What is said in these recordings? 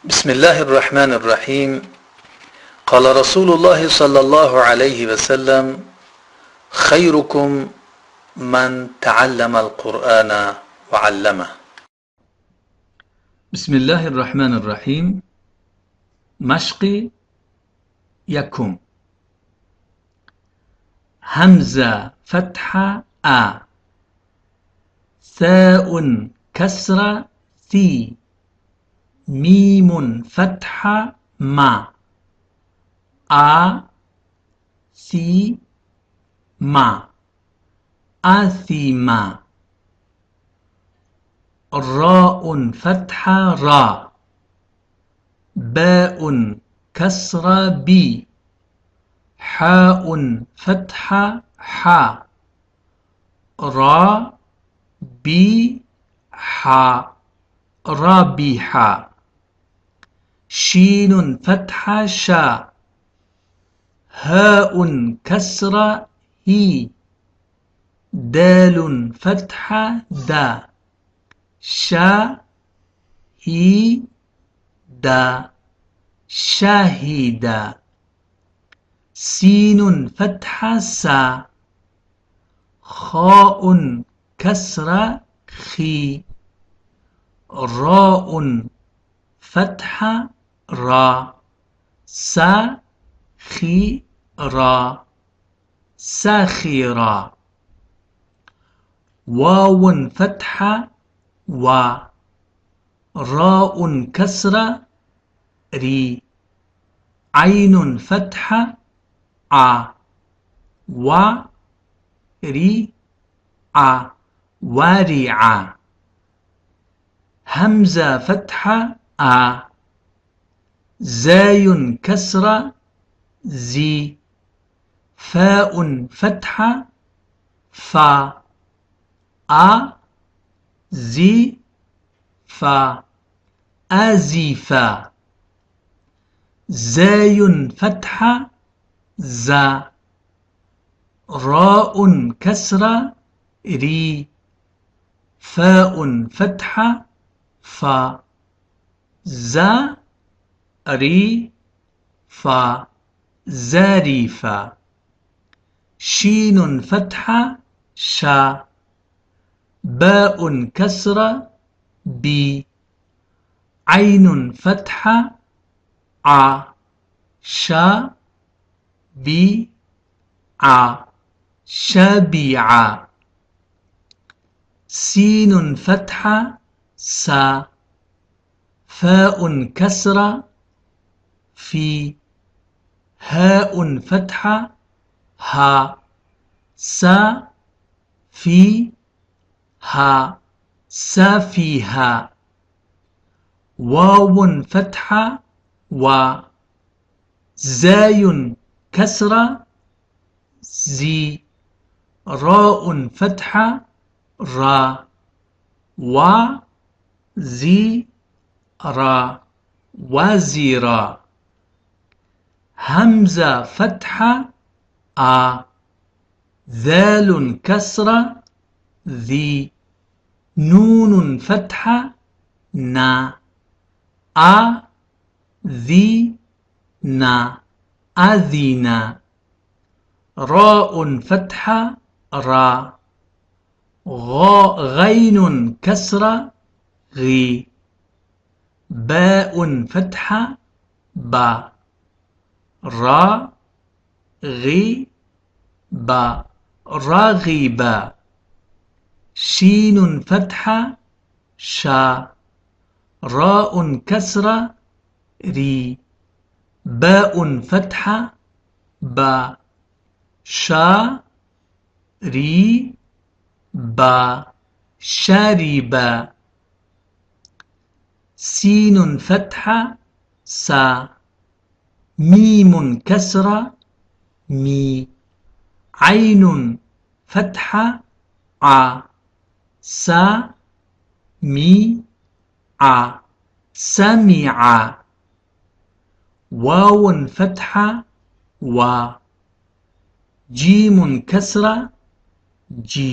بسم الله الرحمن الرحيم. قال رسول الله صلى الله عليه وسلم: خيركم من تعلم القرآن وعلمه. بسم الله الرحمن الرحيم. Машқи якум. Ҳамза фатҳа а, саун касра си, мимун фатҳа ма, а си ма, асима. Роун фатҳа ра, баун касра би, ҳаун фатҳа ҳа, ра би ҳа, рабиҳа. Шинун фатҳа ша, ҳаун касра ҳи, далун фатҳа да, ша ҳи да, шаҳида. Синун фатҳа са, хоун касра хи, роун фатҳа ра, са хи ра, сахира. Вовун фатҳа ва, роун касра ри, айнун фатҳа а, ва ри а, вариа. Ҳамза фатҳа а, заюн касра зи, фаун фатҳа фа, а зи фа, азифа. Заюн фатҳа за, роун касра ри, фаун фатҳа фа, за ри фа, зарифа. Шинун фатҳа ша, баун касра би, айнун фатҳа а, ша би а, шабиа. Синун фатҳа са, фаун касра фи, ҳаун фатҳа ҳа, са фи ҳа, сафиҳа. Вовун фатҳа ва, заюн касра зи, роун фатҳа ра, ва зи ра, вазира. Ҳамза фатҳа а, залун касра зи, нунун фатҳа на, а зи на, азина. Роун фатҳа ра, ғайнун касра ғи, баун фатҳа ба, ра ғи ба, рағиба. Шинун фатҳа ша, роун касра ри, баун фатҳа ба, ша ри ба, шариба. Синун фатҳа са, мимун касра ми, айнун фатҳа а, са ми а, самиа. Вовун фатҳа ва, ҷимун касра ҷи,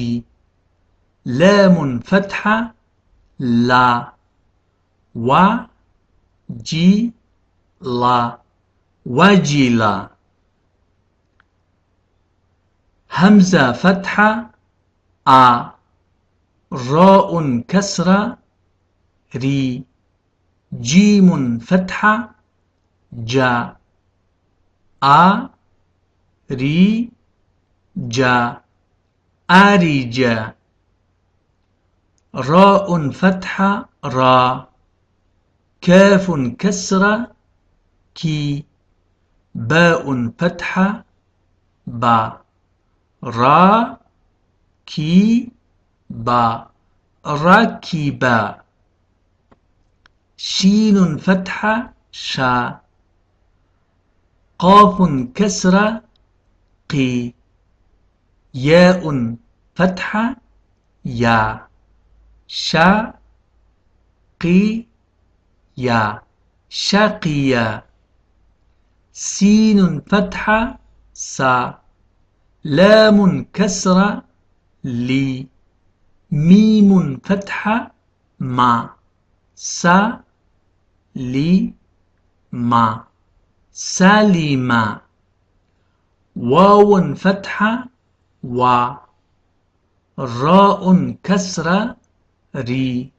ламун фатҳа ла, ва جی لا، وجل. همزة فتحة أ، راء كسرة ري، جيم فتحة جا، أ ري جا، أرجا. راء فتحة را، كاف كسرة كي، باء فتحة با، را كي با، ركبا. شين فتحة شا، قاف كسرة قي، ياء فتحة يا، شا قي يا، شقيا. سين فتحة سا، لام كسرة لي، ميم فتحة ما، سا لي ما، سالما. واو فتحة و، راء كسرة ري،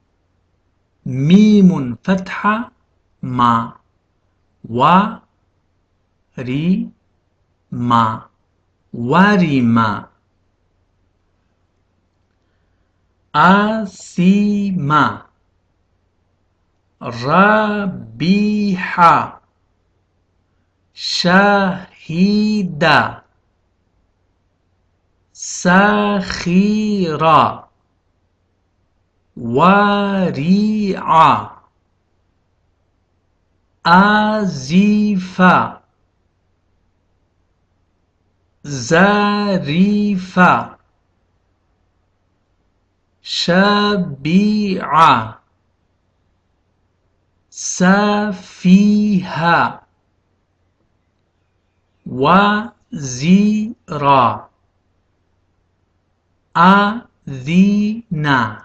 ميم فتحة ما، و ري ما، ورما. آسيما، ربيحة، شهيدة، سخيرة، وريعة، أزيفة، زريفة، شبيعة، سفيهة، وزيرة، أذينة،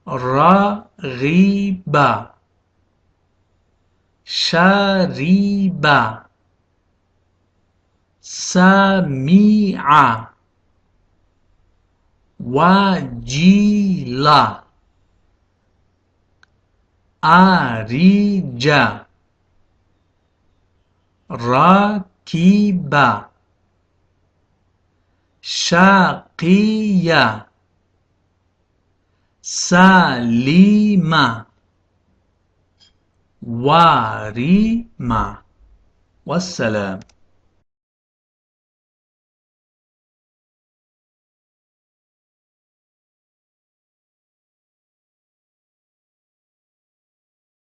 رغيبة، شريبة، سميعة، وجيلة، أريجة، راكبة، شقية، سليمة، وريمة. والسلام.